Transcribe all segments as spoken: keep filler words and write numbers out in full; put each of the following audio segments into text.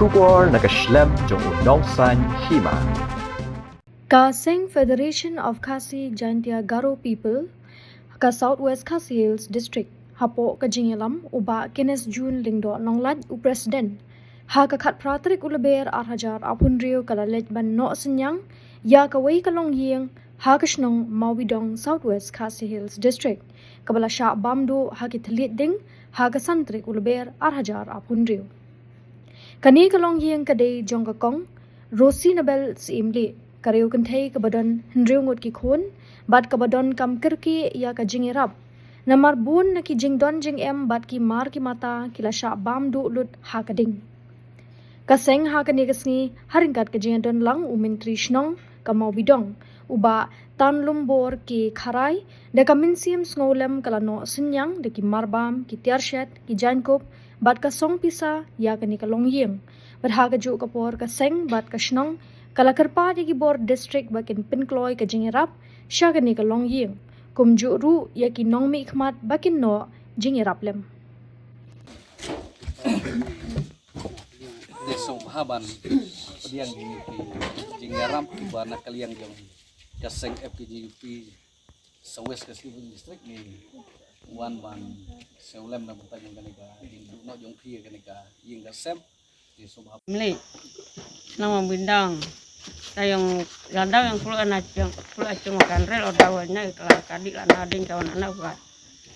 Khubor na ka shlem jong u nongsaiñ hima. Ka Seng Federation of Khasi Jaintia Garo People ka South West Khasi Hills District, hapoh ka jingïalam u Bah Kenneth June Lyngdoh Nonglait u President, ha ka khatphra tarik u Lber ar hajar arphew hynriew ka la leit ban noh synñiang ïa kawei ka longïing ha ka shnong Mawbidong, South West Khasi Hills District, kaba la shah bam duh ha ki thylliej ding ha ka san tarik u Lber ar hajar arphew hynriew. Kane ka longïing ka dei jong ka Kong Rosinabel Syiemlieh, ka riew kynthei kaba don hynriew ngut ki khun bad kaba donkam kyrkieh ïa ka jingïarap. Namar bun na ki jingdon jingem bad ki mar ki mata ki la shah bam duh lut ha ka ding. Ka seng ha kane ka sngi, ha ryngkat ka jingdon lang u Myntri Shnong ka Mawbidong, u Bah Tanlumbor K Kharai, da ka mynsiem sngewlem ka la noh synñiang da ki marbam, ki tiar shet, ki jaiñkup bad ka song pisa ïa kane ka longïing. Bad ha kajuh ka por ka seng bad ka shnong ka la kyrpad ïa ki bor district ba kin pynkloi ka jingïarap sha kane ka longïing, kumjuh ruh ïa ki nongmihkhmat ba kin noh jingïarap lem. Te sngewbha ban pdiang ïa ki jingïarap kiba na ka liang jong ka seng F K J P South West Khasi Hills District, ngi wan ban sngewlem na bynta jong kane ka jingduh noh jong phi kane ka ïing ka sem. Te sngewbha. Mlei. Nang Mawbidong. Ta ïong la daw ïong kloi na ïong kloi chung kan rel o daw na ka la ka dih la na ding ka wan na ka.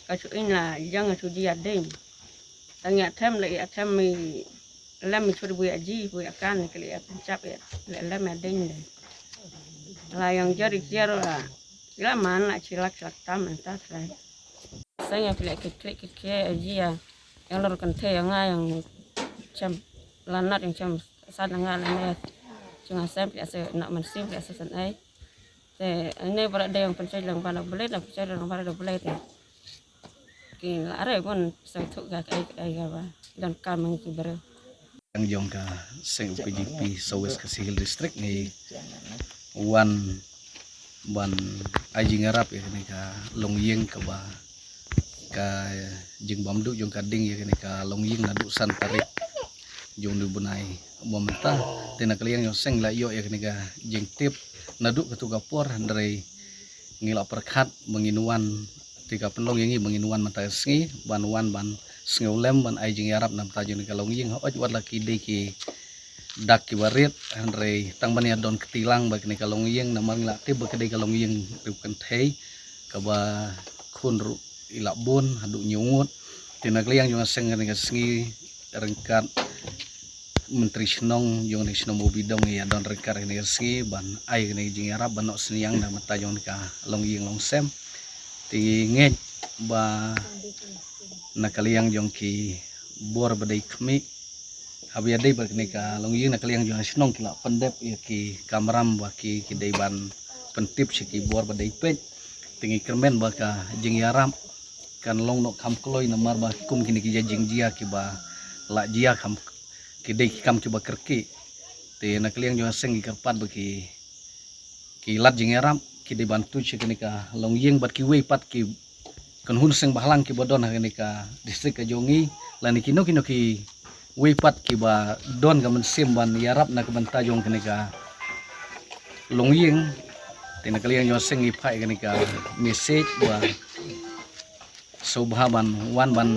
Ka shu ing la jang shu ji ading. Tang ïa them le ïa them mi lem mi chur bu ïa ji bu ïa kan ke le ïa pynchap ïa le lem ïa ding le. La ïong jer jer la. La man la chilak chilak tam enta trai. Seng ïa phi le ke klik ke ke ïa ji ïa. Ïa lor kan the ïa nga ïa chem. La nat ïa chem san nga la ne. Chung a sem phi ase na man sim phi ase san ai. Te ne bara de ïong pynchai lang bara bulai la pynchai lang bara bulai te. Ki la re bon sa thu ga kai kai ga ba don kam ngi ki breu. Yang jong ka seng F K J P South West Khasi Hills District ngi wan ban ai jingïarap ïa kane ka longïing kaba ka jingbam duh jong ka ding ïa kane ka longïing naduh san tarik jong u bnai ba mynta. Te na ka liang jong seng la ïoh ïa kane ka jingtip naduh katu ka por hynrei ngi la pyrkhat ba ngin wan, te ka pynlong ïa ngi ba ngin wan mynta ka sngi ban wan ban sngewlem ban ai jingïarap na bynta jong ka longïing. Hooid wat la ki dei ki dak kiba rit hynrei tang ban ïa don kti lang ba kane ka longïing namar ngi la tip ba ka dei ka longïing riew kynthei kaba khun ruh i la bun haduh hynñiew ngut. Te na ka liang jong ka seng kane ka sngi ryngkat Myntri Shnong jong kane ka shnong Mawbidong ïa don ryngkat kane ka sngi ban ai kane ka jingïarap ban noh synñiang na bynta jong kane ka longïing longsem. Te ngi ngeit ba na ka liang jong ki bor ba dei khmih haba ïadei bad kane ka longïing na ka liang jong ka shnong ki la pyndep ïa ki kamram ba ki ki dei ban pyntip sha ki bor ba dei peit. Te ngi kyrmen ba ka jingïarap kan long noh kham kloi namar ba kum kine ki jia jingjia kiba la jia kham ki dei ki kam kiba kyrkieh. Te na ka liang jong ka seng ngi kyrpad ba ki ki lad jingïarap ki dei ban tuid sha kane ka longïing bad kiwei pat ki kynhun seng bhalang kiba don ha kane ka district ka jong ngi lane kino kino kiwei pat kiba don ka mynsiem ban ïarap na ka bynta jong kane ka longïing. Te na ka liang jong ka seng ngi phah ïa kane ka message ba sngewbha ban wan ban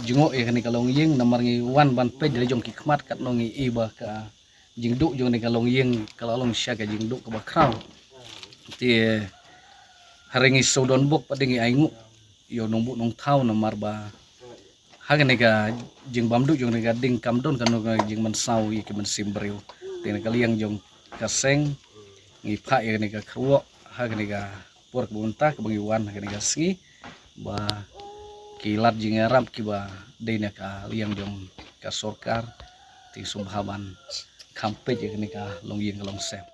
jngoh ïa kane ka longïing namar ngi wan ban peit da la jong ki khmat katno ngi i ba ka jingduh jong kane ka longïing ka la long shisha ka jingduh kaba khraw. Te hynrei ngi sngewdon bok pat de ngi ainguh ïa u nongbuh nongthaw namar ba ha kane ka jingbam duh jong kane ka ding kam don kano ka jingmynsaw ïa ki mynsiem briew. Te na ka liang jong ka seng ngi phah ïa kane ka kyrwoh ha kane ka por kaba mynta kaba ngi wan ha kane ka sngi ba ki lad jingïarap kiba dei na ka liang jong ka sorkar te sngewbha ban kham peit ïa kane ka longïing ka longsem.